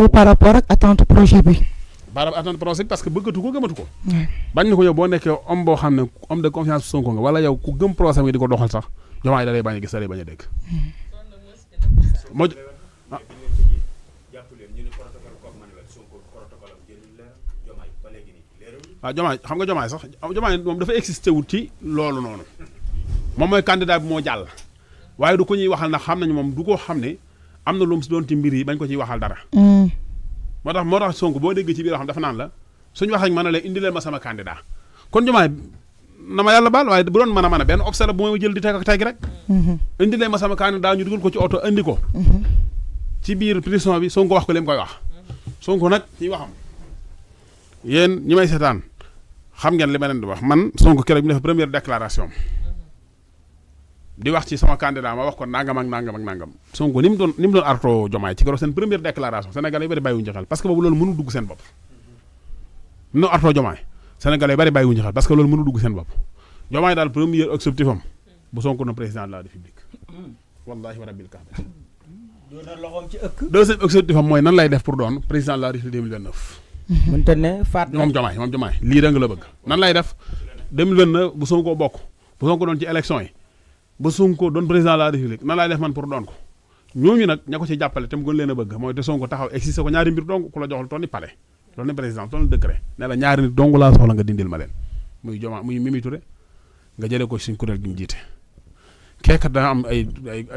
par rapport ak attente projet bi. par rapport attente projet parce que bëggatu ko gëmatu ko. bañ na ko yow boo nekkee homme boo xam ne homme de confiance Sonko nga wala yow ku gëm projet nga di ko doxal sax Diomaye da lay bañ a gis da lay bañ a dégg. waaw Diomaye xam nga Diomaye sax Diomaye moom dafa existé wut ci loolu noonu moom mooy candidat bi moo jàll waaye du ko ñuy waxal ndax xam nañu moom du ko xam ne am na lu mu si doon ci mbir yi bañ ko ciy waxal dara. moo tax Sonko boo dégg ci biir xam dafa naan la suñu wax ak mën a leen indi leen ma sama candidat kon Diomaye na ma yàlla baal waaye bu doon mën a benn obsédé bu ma jël di teg ak teg rek. indi leen ma sama candidat ñu dugal ko ci oto indi ko. ci biir prison bi Sonko wax ko li mu koy wax. Sonko nag ñi waxam yéen ñi may seetaan xam ngeen li ma leen di wax man Sonko keroog bi def première déclaration di wax ci sama candidat ma wax ko nangam ak nangam ak nangam Sonko ni mu doon arto Diomaye ci keroog seen première déclaration Sénégalais yi bari bàyyiwuñu ci xel parce que boobu loolu mënu dugg seen bopp. ni mu doon arto Diomaye Sénégalais yi bari bàyyiwuñu ci xel parce que loolu mënu dugg seen bopp Diomaye daal premier objectif am bu Sonko na président de la République wallahi wa rabbil kaaba. deuxième objectif am mooy nan lay def pour doon président de la République 2029. mënta ne faat moom Diomaye lii da nga la bëgg nan lay def 2029 bu Sonko bokk bu Sonko doon ci élection yi ba Sonko doon président de la République nan lay def man pour doon ko ñooñu nag ña ko ci jàppale te mu gën leen a bëgg mooy te Sonko taxaw existé ko ñaari mbir dong ku la joxal toon ni palais loolu ne président toon décret ne la ñaari nit dong laa soxla nga dindil ma leen muy Diomaye muy Mimi Touré nga jëlee ko suñ kuréel gi ñu jiite keekat dana am ay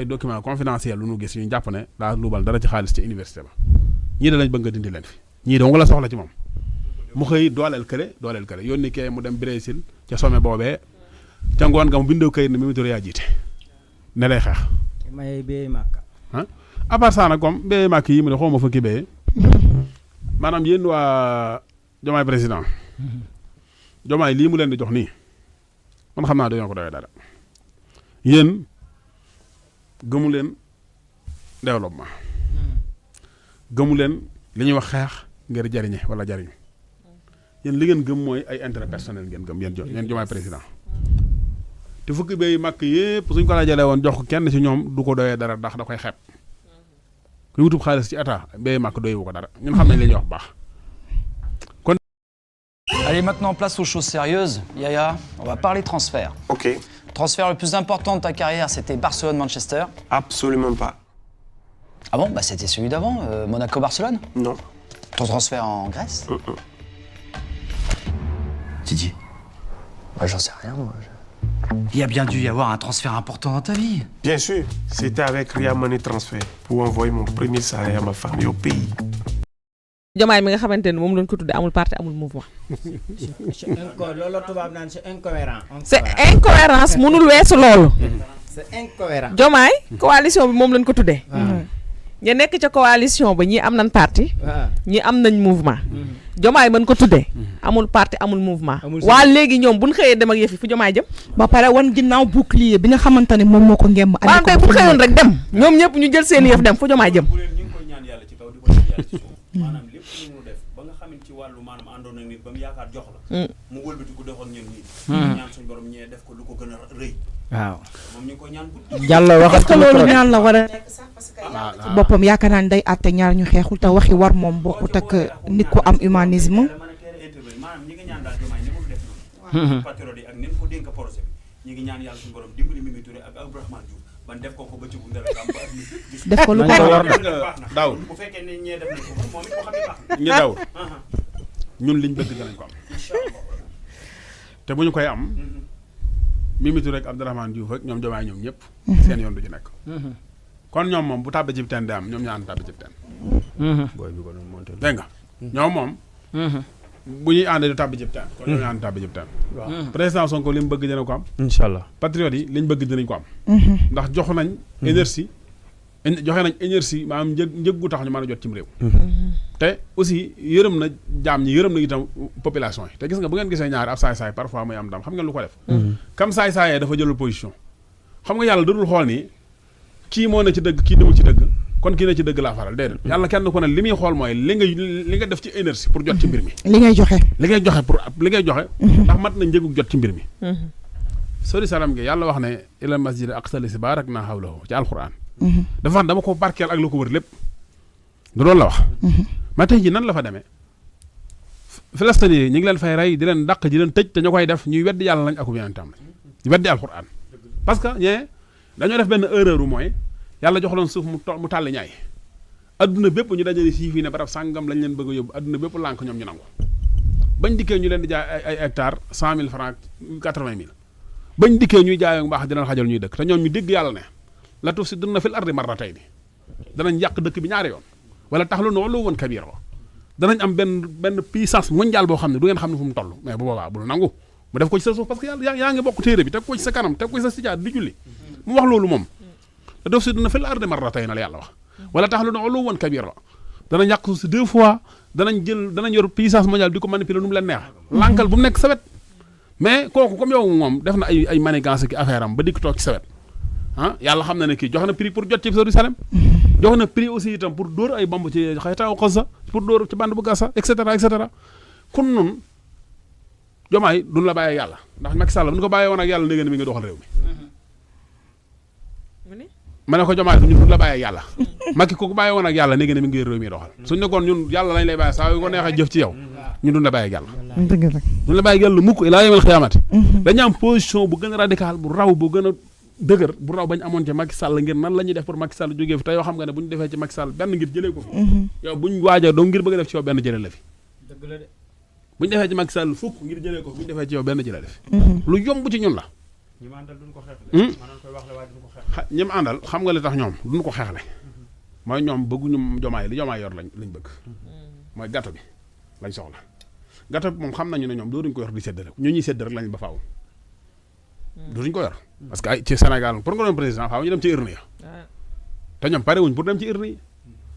documents confidentiels lu nu gis ñu jàpp ne daa luubal dara ci xaalis ci université ba ñii da lañ bëgg nga dindi leen fi ñii dong la soxla ci moom mu xëy dooleel kële yónni kee mu dem Brésil ca sommet boobee ca ngoon nga mu bindoo këyit ne Mimi Touré yaa jiite ne lay xeex. may béy màkk. ah à part ça nag comme béy màkk yi mu ne xaw ma fa kii béyee maanaam yéen waa Diomaye président Diomaye lii mu leen di jox nii man xam naa dañoo ko doyee dara yéen gëmu leen développement gëmu leen li ñuy wax xeex ngir jariñe wala jariñ yéen li ngeen gëm mooy ay intérêt personnel ngeen gëm yéen Diomaye président te fukki béy màkk yépp suñ ko la jëlee woon jox ko kenn ci ñoom du ko doyee dara ndax da koy xeeb kuy wutub xaalis ci état béy màkk doyewu ko dara ñun xam nañ li ñuy wax baax kon. Allez, maintenant place aux choses sérieuses. Yaya, on va parler transfert. Ok. Le transfert le plus important de ta carrière, c'était Barcelone-Manchester. Absolument pas. Ah bon? Bah c'était celui d'avant, Monaco-Barcelone. Non. Ton transfert en Grèce? Didier. Moi j'en sais rien, moi. Il y a bien dû y avoir un transfert important dans ta vie. Bien sûr, c'était avec Ria Money Transfer pour envoyer mon premier salaire à ma famille au pays. Diomaye mi nga xamante ne moom lañ ko tuddee amul parti amul mouvement. loolu tubaab naan c'est incohérent. c'est incohérence mënul weesu loolu. c'est incohérent. Diomaye coalition bi moom lañ ko tuddee. ña nekk ca coalition ba ñii am nañ parti. ñii am nañ mouvement. Diomaye mën ko tuddee. amul parti amul mouvement. waa léegi ñoom bu ñu xëyee dem ak yëf yi fu Diomaye jëm. ba pare wan ginnaaw bouclier bi nga xamante ne moom moo ko ngemb. waaw kay bu xëyoon rek dem ñoom ñëpp ñu jël seen yëf dem fu Diomaye jëm. maanaam lépp lu mu def ba nga xam ne ci wàllu maanaam àndoon ak nit ba mu yaakaar jox la. mu wëlbati ko doxal ñun ñii. ñaan suñu borom ñee def ko lu ko gën a rëy. waaw moom ñu ngi ko ñaan guddi. Diallo waxal ko loolu ñaan la war a nekk sax parce que boppam yaakaar naa ne day àtte ñaar ñu xeexul te waxi war moom bokkut ak nit ku am humanisme. maanaam ñi nga ñaan daal Diomaye ni mu def noonu. patriote yi ak ni mu ko dénk projet bi ñi ngi ñaan yàlla suñu borom dimbali Mimi Touré ak Abdourahmane Diouf ban def ko bëccëgu ndara am ba def ko lu ko war daaw bu fekkee ne ñee def nañ ko moom it ko xam ne baax na. ñi daaw ñun liñ bëgg danañ ko am te bu ñu koy am Mimi Touré ak Abdourahmane Diouf ak ñoom Diomaye ñoom ñëpp seen yoon du ci nekk kon ñoom moom bu tàbbi ci teen di am ñoom ñaan tàbbi ci teen booy bi ko doon monté. dégg nga ñoom moom bu ñuy ànd di tàbbi ci teen kon ñoom ñaan tàbbi ci teen président Sonko li mu bëgg dina ko am incha allah. patriote yi liñ bëgg dinañ ko am ndax jox nañ énergie joxe nañ énergie maanaam njëg gu tax ñu mën a jot cim réew te aussi yërëm na jaam ñi yërëm na itam population yi te gis nga bu ngeen gisee ñaari ab saay-saay parfois muy am ndam xam nga lu ko def comme saay-saayee dafa jëlul position xam nga yàlla dadul xool ni kii moo na ci dëgg kii demul ci dëgg kon kii na ci dëgg laa faral déedéet yàlla kenn ku ne li muy xool mooy li nga def ci énergie pour jot ci mbir mi li ngay joxe ndax mat na njëgu jot ci mbir mi sori salam gi yàlla wax ne ilal masjid aqsal si baarak naa hawlahu ci alquran dafa wax dama ko barkeel ak la ko wër lépp du loolu la wax. ma tey ji nan la fa demee Palestine yi ñu ngi leen fay rey di leen dàq di leen tëj te ñu koy def ñuy weddi yàlla lañ ak yonentam lañ di weddi alxuraan parce que ñee dañoo def benn erreur mooy yàlla jox leen suuf mu tàll ñaay adduna bépp ñu dajale sii fii ne barab sàngam lañ leen bëgg a yóbbu adduna bépp lànk ñoom ñu nangu bañ dikkee ñu leen di jaay ay hectares 100 000 francs 80 000 bañ dikkee ñuy jaayoo mbaax di leen xajal ñuy dëkk te ñoom ñu dégg yàlla ne la tufsiduna fil ardi marratayni danañ yàq dëkk bi ñaari yoon wala taxluuna uluwwan kabiira danañ am benn puissance mondiale boo xam ne du ngeen xam ne fu mu toll mais bu boobaa bul nangu mu def ko ci sa suuf parce que yàlla yaa ngi bokk téere bi teg ko ci sa kanam teg ko ci sa sijaat di julli mu wax loolu moom la tufsiduna fil ardi marratayni la yàlla wax wala taxluuna uluwwan kabiira danañ yàq suuf si 2 fois danañ yor puissance mondiale di ko manipuler nu mu leen neex lànkal bu mu nekk sawet mais kooku comme yow moom def na ay manigance ki affaire am ba dikk toog ci sawet ah yàlla xam na ne kii jox na prix pour jot ci Jérusalem jox na prix aussi itam pour dóor ay bomb ci xaytaaw Gaza pour dóor ci bande bu Gaza et cetera kon noonu Diomaye duñ la bàyyee yàlla ndax Macky Sall bu ñu ko bàyyee woon ak yàlla ndégg mi nga doxal réew mi ma ne ko Diomaye ñun duñ la bàyyee yàlla Macky ko bàyyee woon ak yàlla ndégg mi ngi réew mi doxal suñ ne kon ñun yàlla lañ lay bàyyee saa yu ko neexee jëf ci yow ñun duñ la bàyyee yàlla duñ la bàyyee yàlla mukk ilaa yawmal xiyaamati dañu am position bu gën a radical bu raw bu gën a dëgër bu raw bañ amoon ci Macky Sall ngir nan la ñuy def pour Macky Sall jógee fi te yoo xam nga ne bu ñu defee ci Macky Sall benn ngir jëlee ko fi yow buñ waajee doo ngir bëgg a def ci yow benn jëlee la fi bu ñu defee ci Macky Sall fukk ngir jëlee ko bu ñu defee ci yow benn jëlee la fi lu yomb ci ñun la ñi ma àndal xam nga li tax ñoom duñ ko xeexle mooy ñoom bëgguñu Diomaye li Diomaye yor lañ bëgg mooy gâteau bi lañ soxla gâteau bi moom xam nañu ne ñoom dootuñ ko yor di séddale ñu ñuy sédd rek lañ ba faaw dootuñ ko yor parce que ay ci Sénégal pour nga doon président faaw ñu dem ci urne ya te ñoom pare wuñ pour dem ci urne yi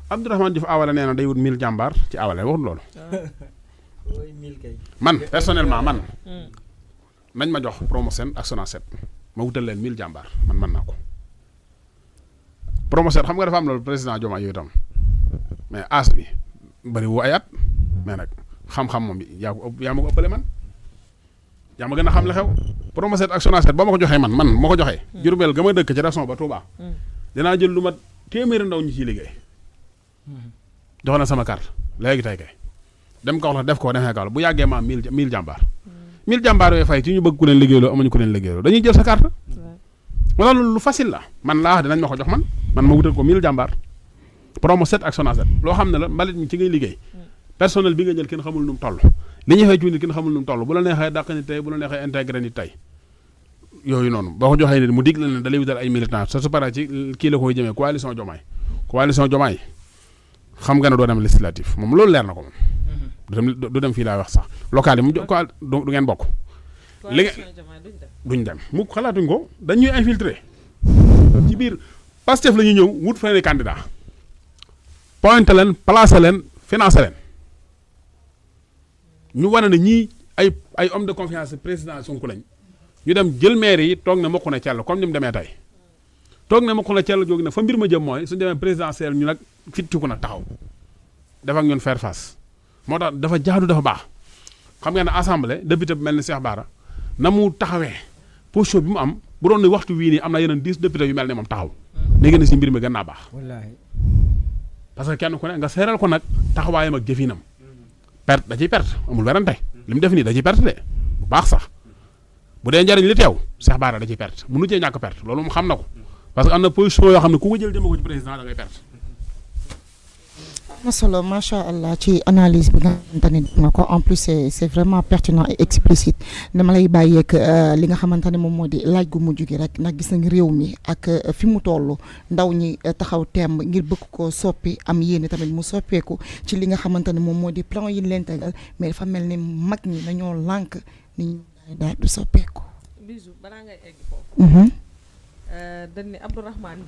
Abdourahmane Diouf awale nee na day wut 1000 jàmbaar ci awale waxul loolu man personnellement man nañ ma jox Promosen ak Sonacet ma wutal leen 1000 jàmbaar man mën naa ko Promosen xam nga dafa am loolu président Diomaye yooyu tam mais as bi bëri wu ay at mais nag xam-xam moom yaa ma ko ëppale man yaa ma gën a xam la xew Promoset ak Sonacet ba ma ko joxee man ma ko joxee Jurbel ga ma dëkk ci région ba Touba dinaa jël lu ma téeméeri ndaw ñu ciy liggéey jox na sama carte léegi tey kay dem kaw la def ko defee kaw la bu yàggee ma am 1000 jàmbaar 1000 jàmbaar yooyu fay ci ñu bëgg ku leen liggéeyloo amuñu ku leen liggéeyloo dañuy jël sa carte wala loolu lu facile la man laa wax dinañ ma ko jox man ma wutal ko 1000 jàmbaar Promoset ak Sonacet loo xam ne la mbalit mi ci ngay liggéey personnel bi nga jël kenn xamul nu mu toll li ñuy fay ci nit kenn xamul nu mu toll bu la neexee dàq ni tey bu la neexee intégré ni tey yooyu noonu boo ko joxee nit mu dig la ne da lay wutal ay militants sa su paree ci kii la koy jëmee coalition Diomaye xam nga ne doo dem législatif moom loolu leer na ko moom du dem fii laa wax sax local yi mu du ngeen bokk li duñ dem mu xalaatuñ ko dañuy infiltrer ci biir Pastef la ñuy ñëw wut fa ne candidat pointé leen placé leen financé leen ñu wane ne ñii ay homme de confiance président Sonko lañ ñu dem jël maire yi toog na mokku na cell comme ni mu demee tey toog na mokku na cell jógi na fa mbir ma jëm mooy suñu demee présidentiel ñu nag fittiku nag taxaw def ak ñun faire face moo tax dafa jaadu dafa baax xam ngeen ne assemblée député bu mel ni Cheikh Bara na mu taxawee position bi mu am bu doon ne waxtu wii nii am na yeneen 10 députés yu mel ne moom taxaw léegi ne si mbir mi gën naa baax parce que kenn ku ne nga seeral ko nag taxawaayam ak jëfinam perte da ciy perte amul werante li mu def nii da ciy perte de bu baax sax bu dee njariñ li teew Cheikh Bara da ciy perte mënu cee ñàkk perte loolu moom xam na ko parce que am na position yoo xam ne ku ko jël jëme ko ci président da ngay perte. masolo macha allah ci analyse bi nga xamante ne nga ko en plus c'est vraiment pertinent et explicite dama lay bàyyeeg li nga xamante ne moom moo di laaj gu mujj gi rek ndax gis nañ réew mi ak fi mu toll ndaw ñi taxaw temb ngir bëgg ko soppi am yéene tamit mu soppeeku ci li nga xamante ne moom moo di plan yi leen tegal mais dafa mel ni mag ñi dañoo lànk ni ñu daal du soppeeku. bisu balaa ngay egg foofu. dañ ne Abdourahmane